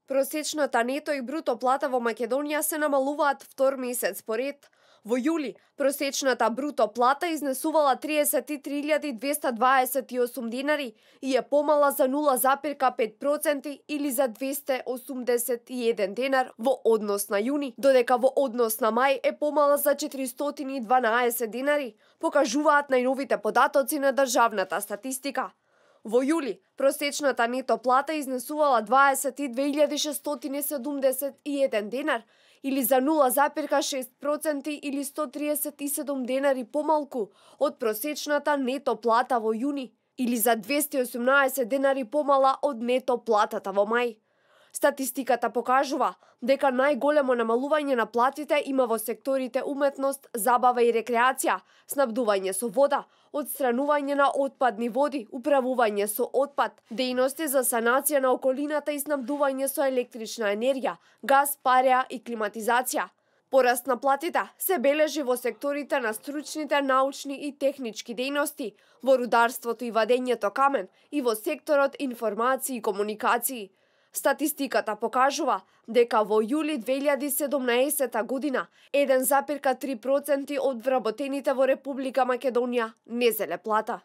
Просечната нето и бруто плата во Македонија се намалуваат втор месец поред. Во јули, просечната бруто плата изнесувала 33.228 денари и е помала за 0,5% или за 281 денар во однос на јуни, додека во однос на мај е помала за 412 денари, покажуваат најновите податоци на државната статистика. Во јули, просечната нето плата изнесувала 22.671 денар, или за 0,6% или 137 денари помалку од просечната нето плата во јуни, или за 218 денари помала од нето платата во мај. Статистиката покажува дека најголемо намалување на платите има во секторите уметност, забава и рекреација, снабдување со вода, отстранување на отпадни води, управување со отпад, дејности за санација на околината и снабдување со електрична енергија, газ, пареа и климатизација. Пораст на платите се бележи во секторите на стручните, научни и технички дејности, во рударството и вадењето камен и во секторот информации и комуникации. Статистиката покажува дека во јули 2017 година 1,3% од вработените во Република Македонија не зеле плата.